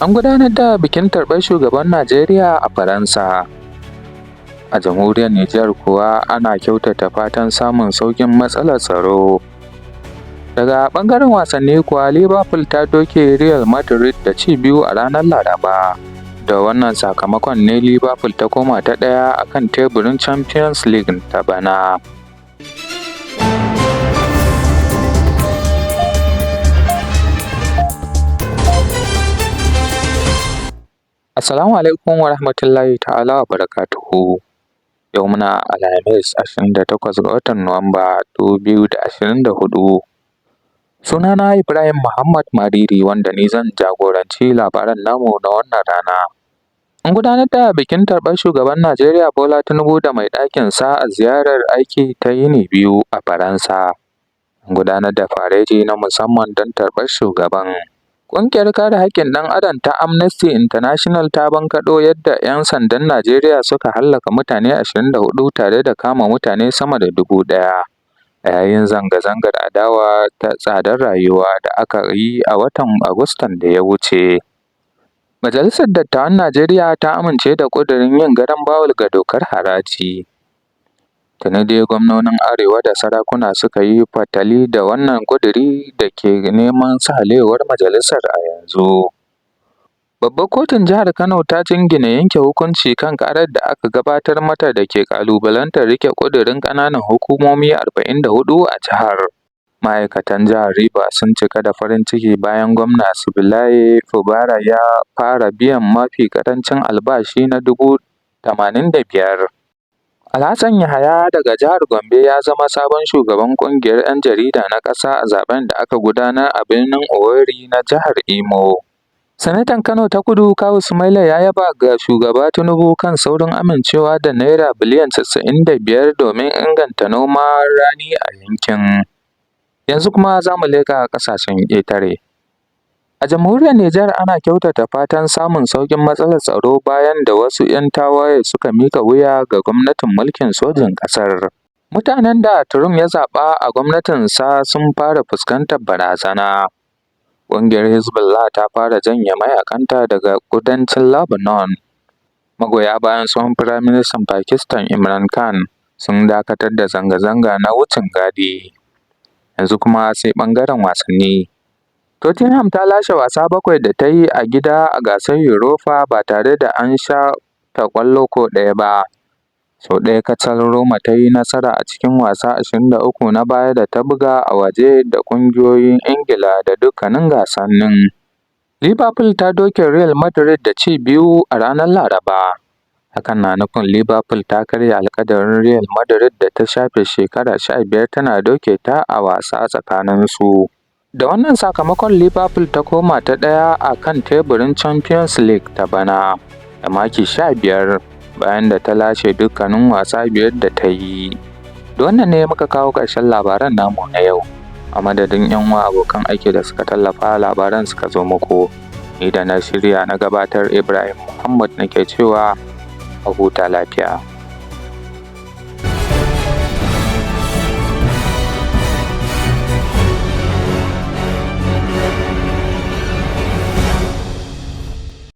An gudanar da bikin tarbar shugaban Najeriya a Faransa. A jamhuriyar Nijar kuwa ana kyautata fatan samun sauƙin matsalar tsaro. Daga ɓangaren wasanni kuwa, Liverpool ta doke Real Madrid da ci 2 a ranar Laraba. Da wannan sakamakon ne Liverpool ta koma ta ɗaya a kan teburin Champions League ta bana. Assalamu alaikum wa rahmatullahi ta'ala wa barakatuhu. Yau muna Alhamis 28 ga watan Nuwamba 2024. Sunana Ibrahim Muhammad Mariri, wanda ni zan jagoranci labaran namu na wannan rana. An gudanar da bikin tarbar shugaban Najeriya Bola Tinubu da mai ɗakinsa a ziyarar aiki ta yini 2 a Faransa. An gudanar da fareti na musamman don tarbar shugaban. Ƙungiyar kare haƙƙin ɗan adam ta Amnesty International ta bankaɗo yadda ‘yan sandan Najeriya suka hallaka mutane 24 tare da kama mutane sama da 1000 a yayin zanga-zangar adawa ta tsadar rayuwa da aka yi a watan Agustan da ya wuce. Majalisar Dattawan Najeriya ta amince da ƙudurin yin garan bawul ga dokar haraji. Tuni dai gwamnonin Arewa da sarakuna suka yi fatali da wannan ƙuduri da ke neman sahalewar majalisar a yanzu. Babbar kotun jihar Kano ta jingine yanke hukunci kan ƙarar da aka gabatar mata da ke ƙalubalantar riƙe ƙudurin ƙananan hukumomi 44 a jihar. Ma'aikatan jihar Rivers sun cika da farin ciki bayan gwamna Siminalayi Fubara ya fara biyan mafi ƙarancin albashi na 85,000. Alhassan Yahaya daga jihar Gombe ya zama sabon shugaban ƙungiyar ‘yan jarida na ƙasa a zaɓen da aka gudanar a birnin Owerri na jihar Imo. Sanatan Kano ta Kudu Kawu Sumaila ya yaba ga Shugaba Tinubu kan saurin amincewa da Naira biliyan 95 domin inganta noman rani a yankin. Yanzu kuma za mu leƙa ƙasashen ƙetare. A jamhuriyar Nijar ana kyautata fatan samun sauƙin matsalar tsaro bayan da wasu ‘yan tawaye suka miƙa wuya ga gwamnatin mulkin sojin ƙasar. Mutanen da Trump ya zaɓa a gwamnatinsa sun fara fuskantar barazana. Ƙungiyar Hezbollah ta fara janye mayaƙanta daga kudancin Lebanon. Magoya bayan tsohon Firaministan Pakistan Imran Khan sun dakatar da zanga-zanga na wucin gadi. Yanzu kuma sai ɓangaren wasanni. Tottenham ta lashe wasa 7 da ta yi a gida a gasar Europa ba tare da an sha ta ƙwallo ko ɗaya ba. Sau ɗaya kacal Roma ta yi nasara a cikin wasa 23 na baya da ta buga a waje da ƙungiyoyin Ingila da dukkanin gasannin. Liverpool ta doke Real Madrid da ci 2 a ranar Laraba. Hakan na nufin Liverpool ta karya alkadarin Real Madrid da ta shafe shekara 15 tana doke ta a wasa tsakaninsu. Da wannan sakamakon Liverpool ta koma ta ɗaya a kan teburin Champions League ta bana da maki 15 bayan da ta lashe dukkanin wasa 5 da ta yi. Da wannan ne muka kawo ƙarshen labaran namu na yau. A madadin 'yan uwa abokan aiki da suka tallafa labaran suka zo muku. Ni da na shirya na gabatar, Ibrahim Muhammad, nake cewa a huta lafiya.